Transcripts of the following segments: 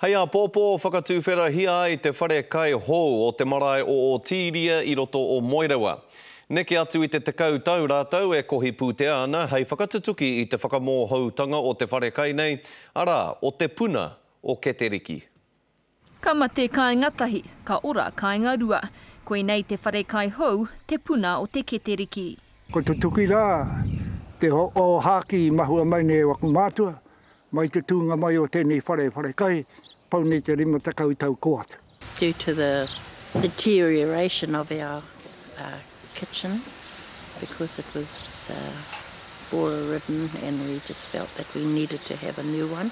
Hei āpōpō whakatuwherahia ai te whare kai hou o te marae o Otīria i roto o Moerewa. Neke atu i te 10 tau rātou e kohi pūtea ana hei whakatutuki i te whakamōhoutanga o te whare kai nei, arā, o Te Puna o Keteriki. Ka mate kāinga tahi, ka ora kāinga rua. Koinei te whare kai hou, Te Puna o te Keteriki. Ko tutuki rā te ōhākī i mahua mai nei e waku mātua, Mai te tūnga mai o tēnei whare wharekai, pau nei te 50 tau kō atu. Due to the deterioration of our kitchen because it was borer ridden and we just felt that we needed to have a new one.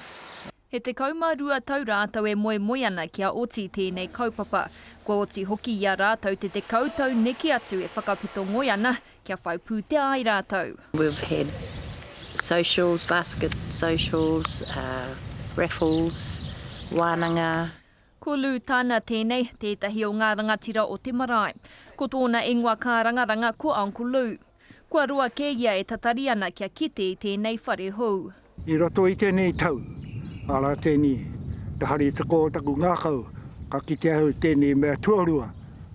He 12 tau rātou e moemoe ana kia oti tēnei kaupapa. Kua oti hoki i a rātou te 10 tau neke atu e whakapito ngoi ana kia whai pūtea ai rātou. We've had socials, basket socials, raffles, wānanga. Ko Lou Tana tēnei, tētahi o ngā rangatira o te marae. Ko tōna ingoa kārangaranga ko Uncle Lou. Kua roa kē ia e tatari ana kia kite i tēnei whare hou. I roto i tēnei tau, arā tēnei, te hari te kō o taku ngākau, ka kite ahau i tēnei mea tuarua,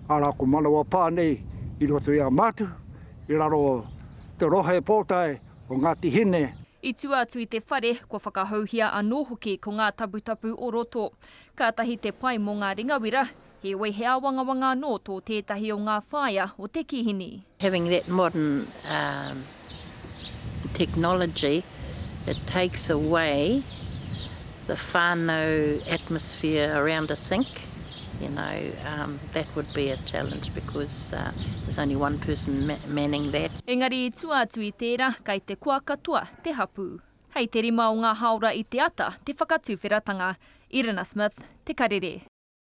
arā ko Manawapā nei i roto i a mātou, i raro te rohe pōtae o Ngāti Hine. I tua atu i te whare, kua whakahouhia anō hoki ko ngā taputapu o roto. Kātahi te pai mō ngā ringawira, heoi he āwangawanga anō tō tētahi o ngā whāea o te kīhini. Having that modern technology, it takes away the whānau atmosphere around a sink, you know, that would be a challenge because there's only one person manning that. Engari i tua atu i tērā, kei te koa katoa te hapū. Hei te rima o ngā hāora i te ata te whakatuwheratanga. Irina Smith, Te Karere.